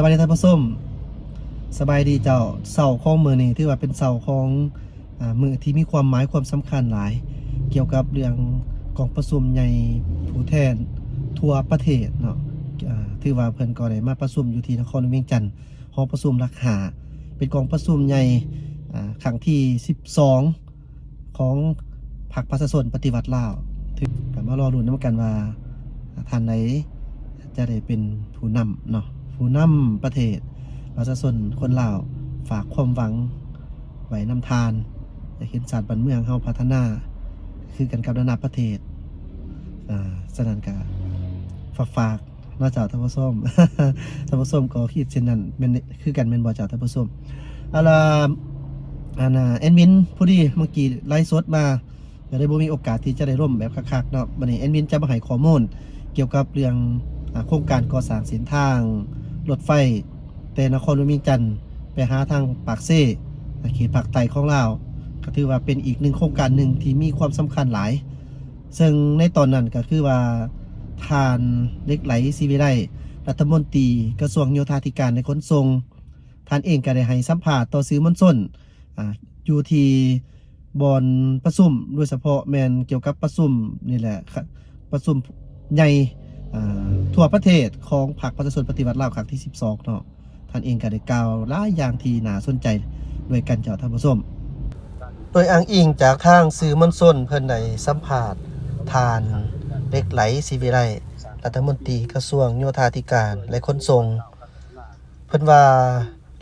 ສະບາຍດີທ່ານຜູ້ຊົມ ສະບາຍດີເຈົ້າ. ເຊົ້າຂອງມື້ນີ້ຖືວ່າເປັນເຊົ້າຂອງ ອາ ມື້ທີ່ມີຄວາມໝາຍຄວາມສຳຄັນຫຼາຍ ກ່ຽວກັບເລື່ອງກອງປະຊຸມໃຫຍ່ຜູ້ແທນທົ່ວປະເທດເນາະ. ອາ ຖືວ່າເພິ່ນກໍໄດ້ມາປະຊຸມຢູ່ທີ່ນະຄອນຫຼວງວຽງຈັນ ຫໍປະຊຸມຫຼັກຫ້າ ເປັນກອງປະຊຸມໃຫຍ່ ອາ ຄັ້ງທີສິບສອງ ຂອງພັກປະຊາຊົນປະຕິວັດລາວ. ຖືກ ກໍມາລໍລຸ້ນນຳກັນວ່າ ທ່ານໃດຈະໄດ້ເປັນຜູ້ນຳເນາະ, ຜູ້ນຳປະເທດ. ປະຊາຊົນຄົນລາວຝາກຄວາມຫວັງໄວ້ນຳທ່ານ, ຢາກເຫັນຊາດບ້ານເມືອງເຮົາພັດທະນາຄືກັນກັບນານາປະເທດ. ອາ ສະນັ້ນກໍຝາກໆ ເນາະເຈົ້າທ່ານຜູ້ຊົມ. ທ່ານຜູ້ຊົມກໍຄິດເຊັ່ນນັ້ນແມ່ນຄືກັນແມ່ນບໍ່ເຈົ້າທ່ານຜູ້ຊົມ? ເອົາລະ ອັນ ແອດມິນ ພໍດີເມື່ອກີ້ໄລຟ໌ສົດມາ ກໍໄດ້ບໍ່ມີໂອກາດທີ່ຈະໄດ້ລົມແບບຄັກໆເນາະ. ບັດນີ້ແອດມິນຈະມາໃຫ້ຂໍ້ມູນກ່ຽວກັບເລື່ອງ ອາ ໂຄງການກໍ່ສ້າງເສັ້ນທາງລົດໄຟ ແຕ່ນະຄອນຫຼວງວຽງຈັນໄປຫາທາງປາກເຊ ເຂດພາກໃຕ້ຂອງລາວ ກໍຖືວ່າເປັນອີກໜຶ່ງໂຄງການໜຶ່ງທີ່ມີຄວາມສຳຄັນຫຼາຍ. ເຊິ່ງໃນຕອນນັ້ນກໍຄືວ່າ ທ່ານ ເຫຼັກໄຫຼ ສີວິໄລ ລັດຖະມົນຕີກະຊວງໂຍທາທິການ ແລະ ຂົນສົ່ງ ທ່ານເອງກໍໄດ້ໃຫ້ສຳພາດຕໍ່ສື່ມວນຊົນ ອາ ຢູ່ທີ່ບ່ອນປະຊຸມ ໂດຍສະເພາະແມ່ນກ່ຽວກັບປະຊຸມນີ້ແຫຼະ ປະຊຸມໃຫຍ່ ອາ ທົ່ວປະເທດຂອງພັກປະຊາຊົນປະຕິວັດລາວຄັ້ງທີສິບສອງເນາະ. ທ່ານເອງກໍໄດ້ກ່າວຫຼາຍຢ່າງທີ່ໜ້າສົນໃຈດ້ວຍກັນເຈົ້າທ່ານຜູ້ຊົມ. ໂດຍອ້າງອີງຈາກທາງສື່ມວນຊົນ ເພິ່ນໄດ້ສຳພາດທ່ານ ເຫຼັກໄຫຼ ສີວິໄລ ລັດຖະມົນຕີກະຊວງໂຍທາທິການ ແລະ ຂົນສົ່ງ. ເພິ່ນວ່າ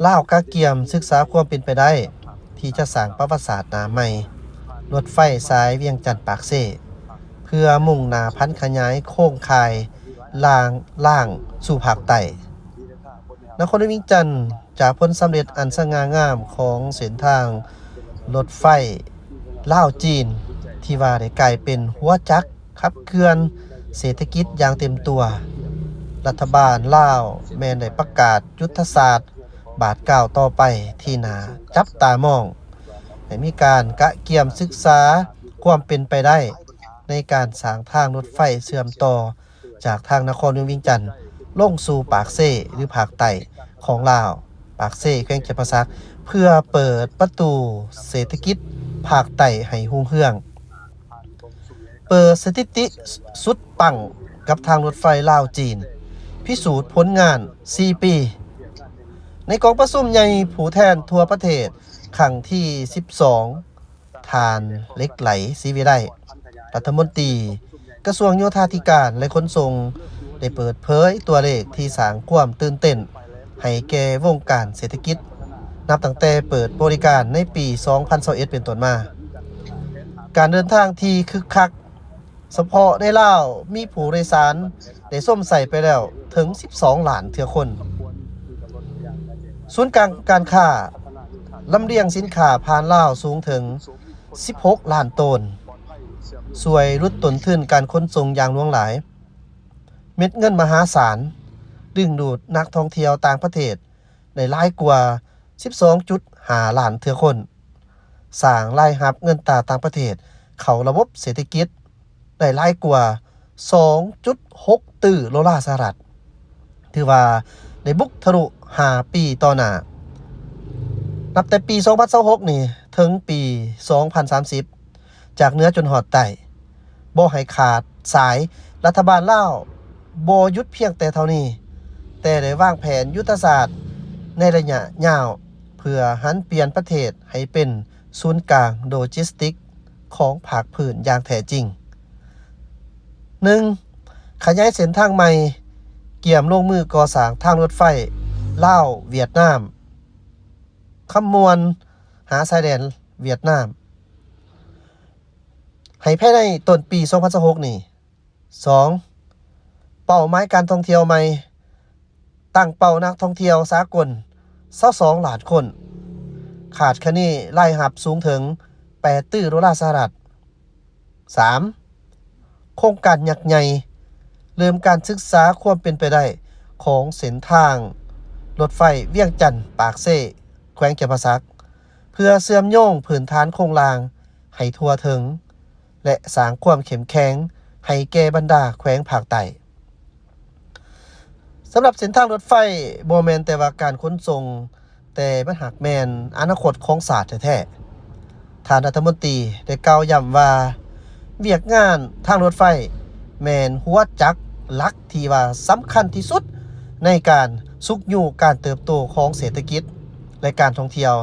ລາວກະກຽມສຶກສາຄວາມເປັນໄປໄດ້ທີ່ຈະສ້າງປະຫວັດສາດໜ້າໃໝ່ ລົດໄຟສາຍວຽງຈັນ-ປາກເຊ ເພື່ອມຸ່ງໜ້າຜັນຂະຫຍາຍໂຄງຂ່າຍລາງ ລ່າງສູ່ພາກໃຕ້. ນະຄອນຫຼວງວຽງຈັນ ຈາກຜົນສຳເລັດອັນສະຫງ່າງາມຂອງເສັ້ນທາງລົດໄຟລາວ-ຈີນ ທີ່ວ່າໄດ້ກາຍເປັນຫົວຈັກ ຂັບເຄື່ອນເສດຖະກິດຢ່າງເຕັມຕົວ, ລັດຖະບານລາວແມ່ນໄດ້ປະກາດຍຸດທະສາດບາດກ້າວຕໍ່ໄປທີ່ໜ້າຈັບຕາມອງ, ໃຫ້ມີການກະກຽມສຶກສາຄວາມເປັນໄປໄດ້ໃນການສ້າງທາງລົດໄຟເຊື່ອມຕໍ່ຈາກທາງນະຄອນຫຼວງວຽງຈັນລົງສູ່ປາກເຊ ຫຼື ພາກໃຕ້ຂອງລາວ, ປາກເຊ ແຂວງຈຳປາສັກ, ເພື່ອເປີດປະຕູເສດຖະກິດພາກໃຕ້ໃຫ້ຮຸ່ງເຮືອງ. ເປີດສະຖິຕິສຸດປັງກັບທາງລົດໄຟລາວ-ຈີນ, ພິສູດຜົນງານສີ່ປີ. ໃນກອງປະຊຸມໃຫຍ່ຜູ້ແທນທົ່ວປະເທດຄັ້ງທີສິບສອງ, ທ່ານ ເຫຼັກໄຫຼ ສີວິໄລ ລັດຖະມົນຕີກະຊວງໂຍທາທິການ ແລະ ຂົນສົ່ງ ໄດ້ເປີດເຜີຍຕົວເລກທີ່ສ້າງຄວາມຕື່ນເຕັ້ນໃຫ້ແກ່ວົງການເສດຖະກິດ ນັບຕັ້ງແຕ່ເປີດບໍລິການໃນປີສອງພັນຊາວເອັດເປັນຕົ້ນມາ. ການເດີນທາງທີ່ຄຶກຄັກ ສະເພາະໃນລາວ ມີຜູ້ໂດຍສານໄດ້ຊົມໃຊ້ໄປແລ້ວເຖິງສິບສອງລ້ານເທື່ອຄົນ. ສູນກາງການຄ້າລຳລຽງສິນຄ້າຜ່ານລາວສູງເຖິງສິບຫົກລ້ານໂຕນ, ຊ່ວຍຫຼຸດຕົ້ນທຶນການຂົນສົ່ງຢ່າງຫຼວງຫຼາຍ. ເມັດເງິນມະຫາສານດຶງດູດນັກທ່ອງທ່ຽວຕ່າງປະເທດໄດ້ຫຼາຍກວ່າສິບສອງຈຸດຫ້າລ້ານເທື່ອຄົນ, ສ້າງລາຍຮັບເງິນຕາຕ່າງປະເທດເຂົ້າລະບົບເສດຖະກິດໄດ້ຫຼາຍກວ່າສອງຈຸດຫົກຕື້ໂດລາສະຫະລັດ, ຖືວ່າໄດ້ບຸກທະລຸຫ້າປີຕໍ່ໜ້າ, ນັບແຕ່ປີສອງພັນຊາວຫົກນີ້ເຖິງປີສອງພັນສາມສິບ ຈາກເໜືອຈົນຮອດໃຕ້ ບໍ່ໃຫ້ຂາດສາຍ. ລັດຖະບານລາວບໍ່ຢຸດພຽງແຕ່ເທົ່ານີ້, ແຕ່ໄດ້ວາງແຜນຍຸດທະສາດໃນໄລຍະຍາວ ເພື່ອຫັນປ່ຽນປະເທດໃຫ້ເປັນສູນກາງໂລຈິສຕິກຂອງພາກພື້ນຢ່າງແທ້ຈິງ. ໜຶ່ງ, ຂະຫຍາຍເສັ້ນທາງໃໝ່, ກຽມລົງມືກໍ່ສ້າງທາງລົດໄຟລາວ-ຫວຽດນາມ, ຄຳມ່ວນຫາຊາຍແດນຫວຽດນາມ ໃຫ້ພາຍໃນຕົ້ນປີສອງພັນຊາວຫົກນີ້. ສອງ, ເປົ້າໝາຍການທ່ອງທ່ຽວໃໝ່, ຕັ້ງເປົ້ານັກທ່ອງທ່ຽວສາກົນຊາວສອງລ້ານຄົນ, ຄາດຄະເນລາຍຮັບສູງເຖິງແປດຕື້ໂດລາສະຫະລັດ. ສາມ, ໂຄງການຍັກໃຫຍ່ເລີ່ມການສຶກສາຄວາມເປັນໄປໄດ້ຂອງເສັ້ນທາງລົດໄຟວຽງຈັນ-ປາກເຊ ແຂວງຈຳປາສັກ ເພື່ອເຊື່ອມໂຍງພື້ນຖານໂຄງລ່າງໃຫ້ທົ່ວເຖິງ ແລະ ສ້າງຄວາມເຂັ້ມແຂງໃຫ້ແກ່ບັນດາແຂວງພາກໃຕ້. ສຳລັບເສັ້ນທາງລົດໄຟບໍ່ແມ່ນແຕ່ວ່າການຂົນສົ່ງ, ແຕ່ມັນຫາກແມ່ນອະນາຄົດຂອງຊາດແທ້ໆ. ທ່ານລັດຖະມົນຕີໄດ້ກ່າວຢ້ຳວ່າ ວຽກງານທາງລົດໄຟແມ່ນຫົວຈັກຫຼັກທີ່ວ່າສຳຄັນທີ່ສຸດໃນການຊຸກຍູ້ການເຕີບໂຕຂອງເສດຖະກິດ ແລະ ການທ່ອງທ່ຽວ.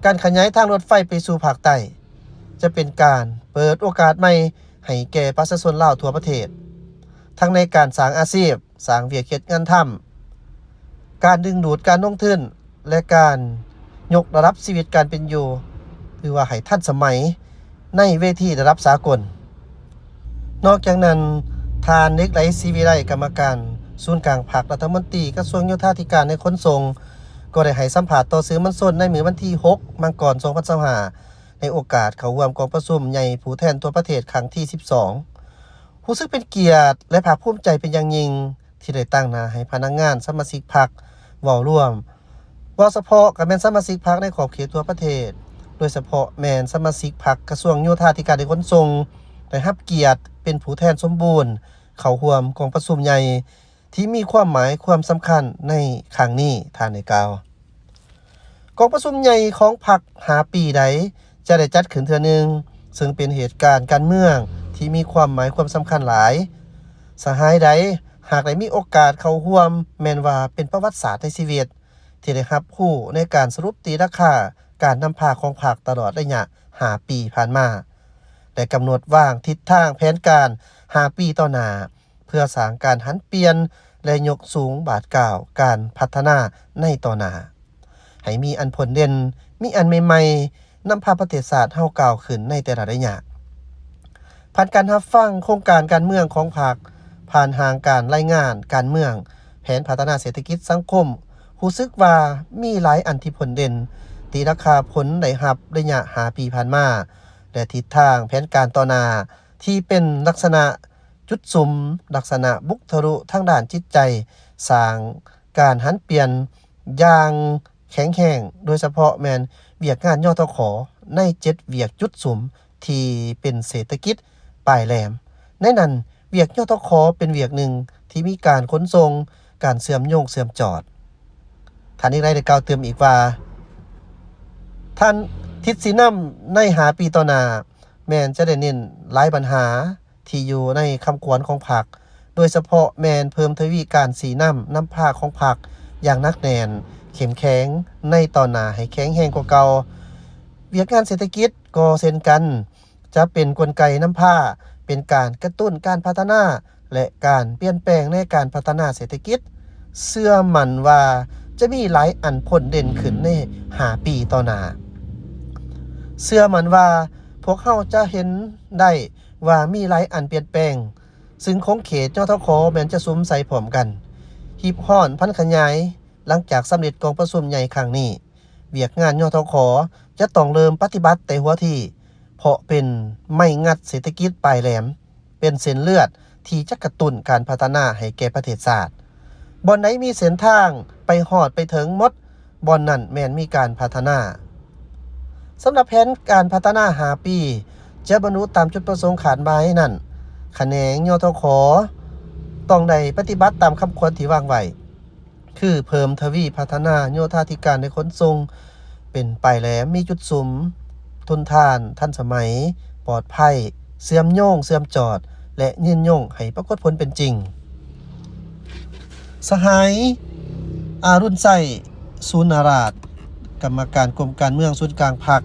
ການຂະຫຍາຍທາງລົດໄຟໄປສູ່ພາກໃຕ້ ຈະເປັນການເປີດໂອກາດໃໝ່ໃຫ້ແກ່ປະຊາຊົນລາວທົ່ວປະເທດ, ທັງໃນການສ້າງອາຊີບ, ສ້າງວຽກເຮັດງານທຳ, ການດຶງດູດການລົງທຶນ ແລະ ການຍົກລະດັບຊີວິດການເປັນຢູ່ ຫຼືວ່າໃຫ້ທັນສະໄໝໃນເວທີລະດັບສາກົນ. ນອກຈາກນັ້ນ, ທ່ານ ເຫຼັກໄຫຼ ສີວິໄລ ກຳມະການສູນກາງພັກ, ລັດຖະມົນຕີກະຊວງໂຍທາທິການ ແລະ ຂົນສົ່ງ ກໍໄດ້ໃຫ້ສຳພາດຕໍ່ສື່ມວນຊົນໃນມື້ວັນທີຫົກ ມັງກອນ ສອງພັນຊາວຫ້າ ໃນໂອກາດເຂົ້າຮ່ວມກອງປະຊຸມໃຫຍ່ຜູ້ແທນທົ່ວປະເທດຄັ້ງທີສິບສອງ. ຮູ້ສຶກເປັນກຽດ ແລະ ພາກພູມໃຈເປັນຢ່າງຍິ່ງ ທີ່ໄດ້ຕາງໜ້າໃຫ້ພະນັກງານສະມາຊິກພັກເວົ້າລວມ, ເວົ້າສະເພາະກໍແມ່ນສະມາຊິກພັກໃນຂອບເຂດທົ່ວປະເທດ, ໂດຍສະເພາະແມ່ນສະມາຊິກພັກກະຊວງໂຍທາທິການ ແລະ ຂົນສົ່ງ ໄດ້ຮັບກຽດເປັນຜູ້ແທນສົມບູນເຂົ້າຮ່ວມກອງປະຊຸມໃຫຍ່ ທີ່ມີຄວາມໝາຍຄວາມສຳຄັນໃນຄັ້ງນີ້, ທ່ານໄດ້ກ່າວ. ກອງປະຊຸມໃຫຍ່ຂອງພັກຫ້າປີໃດຈະໄດ້ຈັດຂຶ້ນເທື່ອໜຶ່ງ, ເຊິ່ງເປັນເຫດການການເມືອງທີ່ມີຄວາມໝາຍຄວາມສຳຄັນຫຼາຍ. ສະຫາຍໃດຫາກໄດ້ມີໂອກາດເຂົ້າຮ່ວມ ແມ່ນວ່າເປັນປະຫວັດສາດໃນຊີວິດ ທີ່ໄດ້ຮັບຮູ້ໃນການສະຫຼຸບຕີລາຄາການນຳພາຂອງພັກຕະຫຼອດໄລຍະຫ້າປີຜ່ານມາ ແລະ ກຳນົດວາງທິດທາງແຜນການຫ້າປີຕໍ່ໜ້າ ເພື່ອສ້າງການຫັນປ່ຽນ ແລະ ຍົກສູງບາດກ້າວການພັດທະນາໃນຕໍ່ໜ້າ ໃຫ້ມີອັນພົ້ນເດັ່ນ, ມີອັນໃໝ່ໆ, ນຳພາປະເທດຊາດເຮົາກ້າວຂຶ້ນໃນແຕ່ລະໄລຍະ. ຜ່ານການຮັບຟັງໂຄງການການເມືອງຂອງພັກ, ຜ່ານຮ່າງການລາຍງານການເມືອງ, ແຜນພັດທະນາເສດຖະກິດສັງຄົມ, ຮູ້ສຶກວ່າມີຫຼາຍອັນທີ່ພົ້ນເດັ່ນ, ຕີລາຄາຜົນໄດ້ຮັບໄລຍະຫ້າປີຜ່ານມາ ແລະ ທິດທາງແຜນການຕໍ່ໜ້າ ທີ່ເປັນລັກສະນະ ຈຸດສຸມ, ລັກສະນະບຸກທະລຸທາງດ້ານຈິດໃຈ, ສ້າງການຫັນປ່ຽນຢ່າງແຂງແຮງ, ໂດຍສະເພາະແມ່ນວຽກງານ ຍທຂ ໃນເຈັດວຽກຈຸດສຸມທີ່ເປັນເສດຖະກິດປາຍແຫຼມ. ໃນນັ້ນ, ວຽກ ຍທຂ ເປັນວຽກໜຶ່ງທີ່ມີການຂົນສົ່ງ, ການເຊື່ອມໂຍງເຊື່ອມຈອດ. ທ່ານອີກໄລໄດ້ກ່າວຕື່ມອີກວ່າ, ທ່ານ, ທິດຊີ້ນຳໃນຫ້າປີຕໍ່ໜ້າ ແມ່ນຈະໄດ້ເນັ້ນຫຼາຍບັນຫາ ທີ່ຢູ່ໃນຄຳຂວັນຂອງພັກ, ໂດຍສະເພາະແມ່ນເພີ່ມທະວີການຊີ້ນຳນຳພາຂອງພັກຢ່າງໜັກແໜ້ນ, ເຂັ້ມແຂງໃນຕໍ່ໜ້າໃຫ້ແຂງແຮງກວ່າເກົ່າ. ວຽກງານເສດຖະກິດກໍເຊັ່ນກັນ, ຈະເປັນກົນໄກນຳພາ, ເປັນການກະຕຸ້ນການພັດທະນາ ແລະ ການປ່ຽນແປງໃນການພັດທະນາເສດຖະກິດ. ເຊື່ອໝັ້ນວ່າຈະມີຫຼາຍອັນພົ້ນເດັ່ນຂຶ້ນໃນຫ້າປີຕໍ່ໜ້າ. ເຊື່ອໝັ້ນວ່າພວກເຮົາຈະເຫັນໄດ້ ວ່າມີຫຼາຍອັນປ່ຽນແປງ, ຊຶ່ງຂົງເຂດ ຍທຂ ແມ່ນຈະສຸມໃສ່ພ້ອມກັນ, ຮີບຮ້ອນຜັນຂະຫຍາຍ. ຫຼັງຈາກສຳເລັດກອງປະຊຸມໃຫຍ່ຄັ້ງນີ້, ວຽກງານ ຍທຂ ຈະຕ້ອງເລີ່ມປະຕິບັດແຕ່ຫົວທີ, ເພາະເປັນໄມ້ງັດເສດຖະກິດປາຍແຫຼມ, ເປັນເສັ້ນເລືອດທີ່ຈະກະຕຸ້ນການພັດທະນາໃຫ້ແກ່ປະເທດຊາດ. ບ່ອນໃດມີເສັ້ນທາງໄປຮອດໄປເຖິງໝົດ, ບ່ອນນັ້ນແມ່ນມີການພັດທະນາ. ສຳລັບແຜນການພັດທະນາຫ້າປີ ຈະບັນລຸຕາມຈຸດປະສົງຄາດໝາຍນັ້ນ, ຂະແໜງ ຍທຂ ຕ້ອງໄດ້ປະຕິບັດຕາມຄຳຂວັນທີ່ວາງໄວ້, ຄືເພີ່ມທະວີພັດທະນາໂຍທາທິການ ແລະ ຂົນສົ່ງເປັນປາຍແຫຼມ, ມີຈຸດສຸມ, ທົນທານ, ທັນສະໄໝ, ປອດໄພ, ເຊື່ອມໂຍງ, ເຊື່ອມຈອດ ແລະ ຍືນຍົງໃຫ້ປາກົດຜົນເປັນຈິງ. ສະຫາຍ ອາລຸນໄຊ ສູນນາລາດ, ກຳມະການກົມການເມືອງສູນກາງພັກ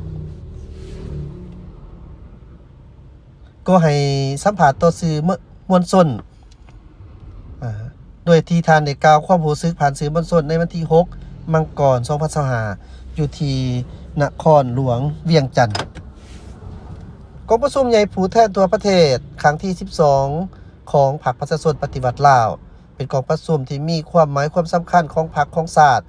ກໍໃຫ້ສຳພາດຕໍ່ສື່ມວນຊົນ, ໂດຍທີ່ທ່ານໄດ້ກ່າວຄວາມຮູ້ສຶກຜ່ານສື່ມວນຊົນໃນວັນທີຫົກ ມັງກອນ ສອງພັນຊາວຫ້າ ຢູ່ທີ່ນະຄອນຫຼວງວຽງຈັນ. ກອງປະຊຸມໃຫຍ່ຜູ້ແທນທົ່ວປະເທດຄັ້ງທີສິບສອງ ຂອງພັກປະຊາຊົນປະຕິວັດລາວ ເປັນກອງປະຊຸມທີ່ມີຄວາມໝາຍຄວາມສຳຄັນຂອງພັກຂອງຊາດ.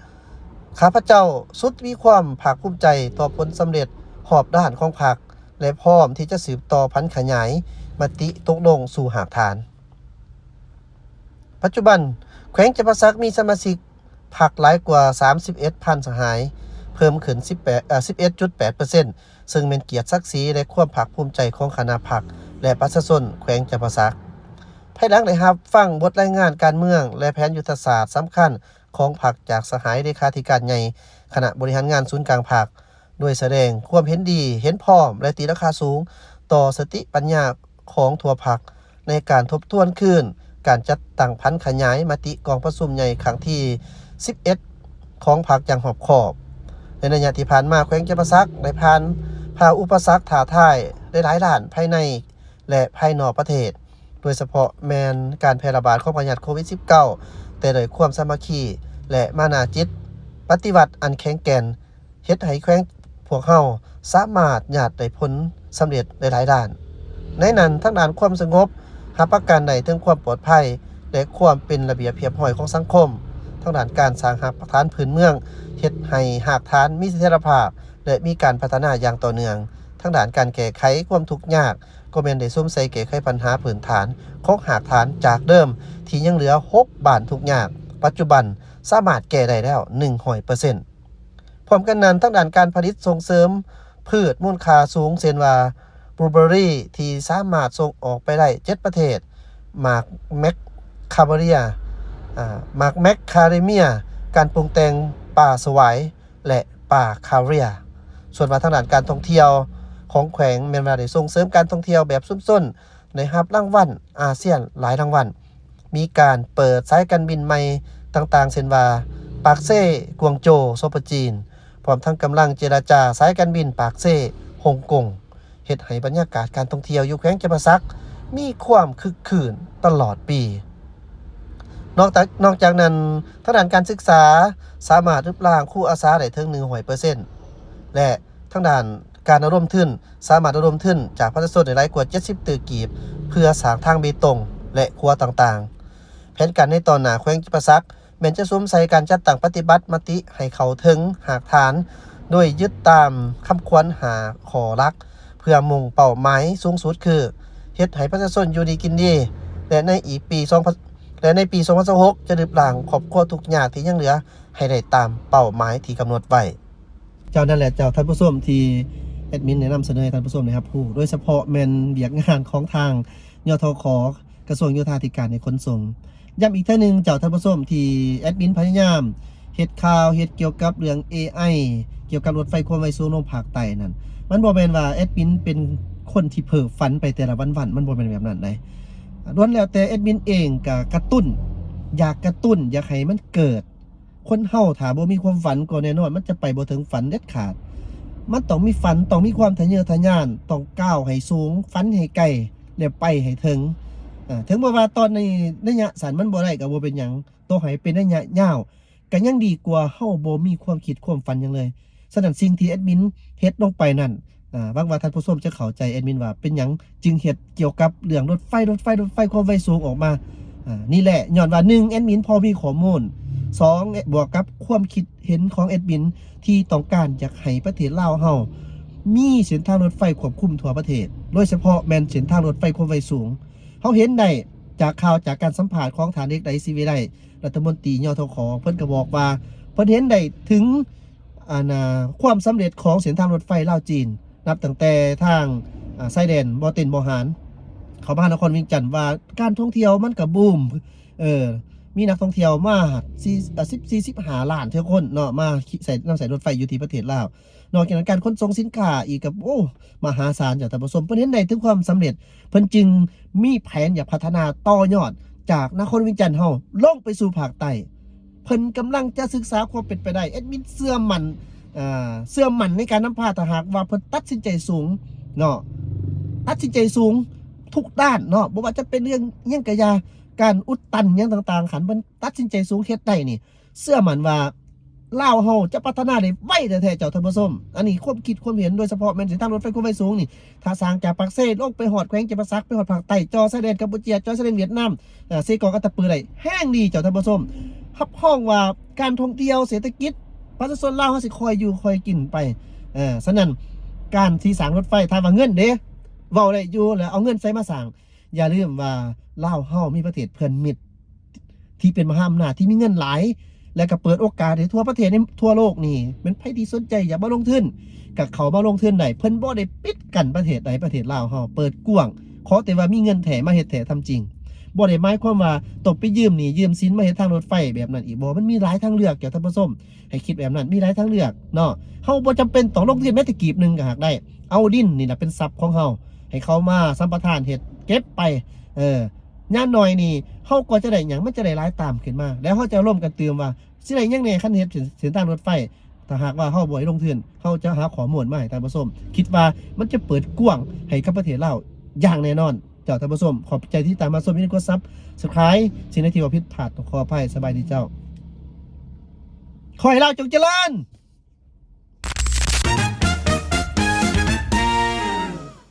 ຂ້າພະເຈົ້າສຸດມີຄວາມພາກພູມໃຈຕໍ່ຜົນສຳເລັດຮອບດ້ານຂອງພັກ ແລະ ພ້ອມທີ່ຈະສືບຕໍ່ຜັນຂະຫຍາຍມະຕິຕົກລົງສູ່ຮາກຖານ. ປັດຈຸບັນ, ແຂວງຈຳປາສັກມີສະມາຊິກພັກຫຼາຍກວ່າສາມສິບເອັດພັນສະຫາຍ, ເພີ່ມຂຶ້ນສິບແປດ ເອີ ສິບເອັດຈຸດແປດເປີເຊັນ, ເຊິ່ງແມ່ນກຽດສັກສີ ແລະ ຄວາມພາກພູມໃຈຂອງຄະນະພັກ ແລະ ປະຊາຊົນແຂວງຈຳປາສັກ. ພ ພາຍຫຼັງໄດ້ຮັບຟັງບົດລາຍງານການເມືອງ ແລະ ແຜນຍຸດທະສາດສຳຄັນຂອງພັກຈາກສະຫາຍເລຂາທິການໃຫຍ່ຄະນະບໍລິຫານງານສູນກາງພັກ ໂດຍສະແດງຄວາມເຫັນດີເຫັນພ້ອມ ແລະ ຕີລາຄາສູງຕໍ່ສະຕິປັນຍາຂອງທົ່ວພັກ ໃນການທົບທວນຄືນການຈັດຕັ້ງຜັນຂະຫຍາຍມະຕິກອງປະຊຸມໃຫຍ່ຄັ້ງທີສິບເອັດຂອງພັກຢ່າງຮອບຄອບ. ໃນໄລຍະທີ່ຜ່ານມາ, ແຂວງຈຳປາສັກໄດ້ຜ່ານຜ່າອຸປະສັກທ້າທາຍຫຼາຍໆດ້ານພາຍໃນ ແລະ ພາຍນອກປະເທດ, ໂດຍສະເພາະແມ່ນການແຜ່ລະບາດຂອງພະຍາດໂຄວິດສິບເກົ້າ, ແຕ່ດ້ວຍຄວາມສາມັກຄີ ແລະ ມານາຈິດປະຕິວັດອັນແຂງແກ່ນ ເຮັດໃຫ້ແຂວງພວກເຮົາສາມາດຍາດໄດ້ຜົນສຳເລັດຫຼາຍໆດ້ານ. ໃນນັ້ນ, ທາງດ້ານຄວາມສະຫງົບ, ຮັບປະກັນໄດ້ເຖິງຄວາມປອດໄພ ແລະ ຄວາມເປັນລະບຽບຮຽບຮ້ອຍຂອງສັງຄົມ, ທາງດ້ານການສ້າງຮາກຖານພື້ນເມືອງ, ເຮັດໃຫ້ຮາກຖານມີສະຖຽນລະພາບ ແລະ ມີການພັດທະນາຢ່າງຕໍ່ເນື່ອງ, ທາງດ້ານການແກ້ໄຂຄວາມທຸກຍາກ, ກໍແມ່ນໄດ້ສຸມໃສ່ແກ້ໄຂບັນຫາພື້ນຖານຂອງຮາກຖານຈາກເດີມທີ່ຍັງເຫຼືອຫົກບ້ານທຸກຍາກ, ປັດຈຸບັນສາມາດແກ້ໄດ້ແລ້ວໜຶ່ງຮ້ອຍເປີເຊັນ. ພ້ອມກັນນັ້ນ, ທາງດ້ານການຜະລິດສົ່ງເສີມພືດມູນຄ່າສູງ ເຊັ່ນວ່າ ບລູເບີຣີ ທີ່ສາມາດສົ່ງອອກໄປໄດ້ເຈັດປະເທດ, ໝາກແມກຄາເບເຣຍ, ອາ, ໝາກແມກຄາເດເມຍ, ການປຸງແຕ່ງປາສະຫວາຍ ແລະ ປາຄາເຣຍ. ສ່ວນວ່າທາງດ້ານການທ່ອງທ່ຽວຂອງແຂວງ ແມ່ນວ່າໄດ້ສົ່ງເສີມການທ່ອງທ່ຽວແບບຊຸມຊົນ, ໄດ້ຮັບລາງວັນອາຊຽນຫຼາຍລາງວັນ, ມີການເປີດສາຍການບິນໃໝ່ຕ່າງໆ ເຊັ່ນວ່າ ປາກເຊ ກວາງໂຈວ ສປ ຈີນ, ພ້ອມທັງກຳລັງເຈລະຈາສາຍການບິນປາກເຊ ຮົງກົງ, ເຮັດໃຫ້ບັນຍາກາດການທ່ອງທ່ຽວຢູ່ແຂວງຈຳປາສັກມີຄວາມຄຶກຄື້ນຕະຫຼອດປີ. ນອກຈາກ, ນອກຈາກນັ້ນ, ທາງດ້ານການສຶກສາສາມາດລຶບລ້າງຄູອາສາໄດ້ເຖິງໜຶ່ງຮ້ອຍເປີເຊັນ ແລະ ທາງດ້ານການລະດົມທຶນ ສາມາດລະດົມທຶນຈາກປະຊາຊົນໄດ້ຫຼາຍກວ່າເຈັດສິບຕື້ກີບ ເພື່ອສ້າງທາງເບຕົງ ແລະ ຂົວຕ່າງໆ. ແຜນການໃນຕໍ່ໜ້າແຂວງຈຳປາສັກ ແມ່ນຈະສຸມໃສ່ການຈັດຕັ້ງປະຕິບັດມະຕິໃຫ້ເຂົ້າເຖິງຮາກຖານ, ໂດຍຍຶດຕາມຄຳຂວັນຫ້າຂໍ້ຫຼັກ ເພື່ອມຸ່ງເປົ້າໝາຍສູງສຸດຄື ເຮັດໃຫ້ປະຊາຊົນຢູ່ດີກິນດີ ແລະ ໃນອີກປີສອງພັນ ແລະ ໃນປີສອງພັນຊາວຫົກ ຈະລຶບລ້າງຄອບຄົວທຸກຍາກທີ່ຍັງເຫຼືອໃຫ້ໄດ້ຕາມເປົ້າໝາຍທີ່ກຳນົດໄວ້. ເຈົ້າ ນັ້ນແຫຼະເຈົ້າ ທ່ານຜູ້ຊົມ ທີ່ແອດມິນໄດ້ນຳສະເໜີໃຫ້ທ່ານຜູ້ຊົມໄດ້ຮັບຮູ້, ໂດຍສະເພາະແມ່ນວຽກງານຂອງທາງ ຍທຂ ກະຊວງໂຍທາທິການ ແລະ ຂົນສົ່ງ. ຢ້ຳອີກເທື່ອໜຶ່ງເຈົ້າ ທ່ານຜູ້ຊົມ ທີ່ແອດມິນພະຍາຍາມເຮັດຂ່າວ ເຮັດກ່ຽວກັບເລື່ອງ ເອໄອ ກ່ຽວກັບລົດໄຟຄວາມໄວສູງລົງພາກໃຕ້ນັ້ນ, ມັນບໍ່ແມ່ນວ່າແອດມິນເປັນຄົນທີ່ເພ້ຝັນໄປແຕ່ລະວັນໆ, ມັນບໍ່ແມ່ນແບບນັ້ນໃດ໋. ລ້ວນແລ້ວແຕ່ແອດມິນເອງກະກະຕຸ້ນ, ຢາກກະຕຸ້ນ, ຢາກໃຫ້ມັນເກີດ. ຄົນເຮົາຖ້າບໍ່ມີຄວາມຝັນ ກໍແນ່ນອນມັນຈະໄປບໍ່ເຖິງຝັນເດັດຂາດ. ມັນຕ້ອງມີຝັນ, ຕ້ອງມີຄວາມທະເຍີທະຍານ, ຕ້ອງກ້າວໃຫ້ສູງ, ຝັນໃຫ້ໄກ ແລະ ໄປໃຫ້ເຖິງ. ເອີ ເຖິງແມ່ນວ່າຕອນໃນໄລຍະສັ້ນມັນບໍ່ໄດ້ກໍບໍ່ເປັນຫຍັງ, ຕໍ່ໃຫ້ເປັນໄລຍະຍາວກໍຍັງດີກວ່າເຮົາບໍ່ມີຄວາມຄິດຄວາມຝັນຫຍັງເລີຍ. ສະນັ້ນ ສິ່ງທີ່ແອດມິນເຮັດລົງໄປນັ້ນ, ອາ ຫວັງວ່າທ່ານຜູ້ຊົມຈະເຂົ້າໃຈແອດມິນວ່າເປັນຫຍັງຈຶ່ງເຮັດກ່ຽວກັບເລື່ອງລົດໄຟ, ລົດໄຟ, ລົດໄຟຄວາມໄວສູງອອກມາ. ອາ ນີ້ແຫຼະ ຍ້ອນວ່າ ໜຶ່ງ ແອດມິນພໍມີຂໍ້ມູນ, ສອງ ບວກກັບຄວາມຄິດເຫັນຂອງແອດມິນທີ່ຕ້ອງການຢາກໃຫ້ປະເທດລາວເຮົາມີເສັ້ນທາງລົດໄຟຄວບຄຸມທົ່ວປະເທດ, ໂດຍສະເພາະແມ່ນເສັ້ນທາງລົດໄຟຄວາມໄວສູງ. ເຮົາເຫັນໄດ້ຈາກຂ່າວ, ຈາກການສຳພາດຂອງທ່ານ ເອກໄດ ສີວິໄລ ລັດຖະມົນຕີ ຍທຂ ເພິ່ນກໍບອກວ່າ ເພິ່ນເຫັນໄດ້ເຖິງ ອັນ ອາ ຄວາມສຳເລັດຂອງເສັ້ນທາງລົດໄຟລາວຈີນ ນັບຕັ້ງແຕ່ທາງ ອາ ຊາຍແດນບໍ່ເຕັນບໍ່ຫານ ເຂົ້າມາຫານະຄອນວຽງຈັນ ວ່າການທ່ອງທ່ຽວມັນກະບູມ, ເອີ ມີນັກທ່ອງທ່ຽວມາ ອາ ສິບສີ່ ສິບຫ້າລ້ານເທື່ອຄົນເນາະ ມາໃຊ້ ນຳໃຊ້ລົດໄຟຢູ່ທີ່ປະເທດລາວ. ນອກຈາກນັ້ນ ການຂົນສົ່ງສິນຄ້າອີກກໍ ໂອ້ ມະຫາສານເຈົ້າທ່ານຜູ້ຊົມ. ເພິ່ນເຫັນໄດ້ເຖິງຄວາມສຳເລັດ, ເພິ່ນຈຶ່ງມີແຜນຢາກພັດທະນາຕໍ່ຍອດຈາກນະຄອນວຽງຈັນເຮົາລົງໄປສູ່ພາກໃຕ້. ເພິ່ນກຳລັງຈະສຶກສາຄວາມເປັນໄປໄດ້. ແອດມິນເຊື່ອໝັ້ນ, ເອີ ເຊື່ອໝັ້ນໃນການນຳພາ ຖ້າຫາກວ່າເພິ່ນຕັດສິນໃຈສູງເນາະ, ຕັດສິນໃຈສູງທຸກດ້ານເນາະ, ບໍ່ວ່າຈະເປັນເລື່ອງຫຍັງກະຢ່າ, ການອຸດຕັນຫຍັງຕ່າງໆ, ຄັນເພິ່ນຕັດສິນໃຈສູງເຮັດໄດ້ນີ້, ເຊື່ອໝັ້ນວ່າລາວເຮົາຈະພັດທະນາໄດ້ໄວແທ້ໆ ເຈົ້າທ່ານຜູ້ຊົມ. ອັນນີ້ຄວາມຄິດຄວາມເຫັນ, ໂດຍສະເພາະແມ່ນເສັ້ນທາງລົດໄຟຄວາມໄວສູງນີ້, ຖ້າສ້າງຈາກປາກເຊລົງໄປຮອດແຂວງຈຳປາສັກ, ໄປຮອດພາກໃຕ້, ເຈາະຊາຍແດນກຳປູເຈຍ, ເຈາະຊາຍແດນຫວຽດນາມ, ເຊກອງ ອັດຕະປືໄດ້ ແຮ່ງດີເຈົ້າທ່ານຜູ້ຊົມ. ຮັບຮອງວ່າການທ່ອງທ່ຽວ, ເສດຖະກິດ, ປະຊາຊົນລາວເຮົາຊິຄ່ອຍຢູ່ຄ່ອຍກິນໄປ. ສະນັ້ນ ການທີ່ສ້າງລົດໄຟ, ຖາມວ່າເງິນເດ ເວົ້າໄດ້ຢູ່, ແລ້ວເອົາເງິນໃສມາສ້າງ? ຢ່າລືມວ່າລາວເຮົາມີປະເທດເພື່ອນມິດທີ່ເປັນມະຫາອຳນາດທີ່ມີເງິນຫຼາຍ ແລະ ກໍເປີດໂອກາດໃຫ້ທົ່ວປະເທດ, ໃນທົ່ວໂລກນີ້ ແມ່ນໃຜທີ່ສົນໃຈຢາກມາລົງທຶນ ກໍເຂົ້າມາລົງທຶນໄດ້. ເພິ່ນບໍ່ໄດ້ປິດກັ້ນປະເທດໃດ, ປະເທດລາວເຮົາເປີດກວ້າງ, ຂໍແຕ່ວ່າມີເງິນແທ້ມາເຮັດແທ້ທຳຈິງ. ບໍ່ໄດ້ໝາຍຄວາມວ່າຕ້ອງໄປຢືມໜີ້ຢືມສິນມາເຮັດທາງລົດໄຟແບບນັ້ນອີກ ບໍ່ ມັນມີຫຼາຍທາງເລືອກ ເຈົ້າທ່ານຜູ້ຊົມ ໃຫ້ຄິດແບບນັ້ນ ມີຫຼາຍທາງເລືອກເນາະ. ເຮົາບໍ່ຈຳເປັນຕ້ອງລົງທຶນແມ້ແຕ່ກີບໜຶ່ງກໍຫາກໄດ້ ເອົາດິນນີ້ລະເປັນຊັບຂອງເຮົາ ໃຫ້ເຂົາມາສຳປະທານເຮັດເກັບໄປ ເອີ ຢ່າງໜ້ອຍນີ້ເຮົາກໍຈະໄດ້ຫຍັງ ມັນຈະໄດ້ຫຼາຍຕາມຂຶ້ນມາ ແລ້ວເຮົາຈະລົມກັນຕື່ມວ່າ ຊິໄດ້ຫຍັງແດ່ ຄັນເຮັດເສັ້ນທາງລົດໄຟ. ຖ້າຫາກວ່າເຮົາບໍ່ໄດ້ລົງທຶນ ເຮົາຈະຫາຂໍ້ມູນມາໃຫ້ທ່ານຜູ້ຊົມ ຄິດວ່າມັນຈະເປີດກວ້າງໃຫ້ກັບປະເທດລາວຢ່າງແນ່ນອນ. ເຈົ້າທ່ານຜູ້ຊົມ ຂອບໃຈທີ່ຕິດຕາມຮັບຊົມ ຢ່າລືມກົດ Subscribe ສິ່ງໃດທີ່ເວົ້າຜິດພາດຕ້ອງຂໍອະໄພ. ສະບາຍດີເຈົ້າ. ຂໍໃຫ້ລາວຈົ່ງຈະເລີນ.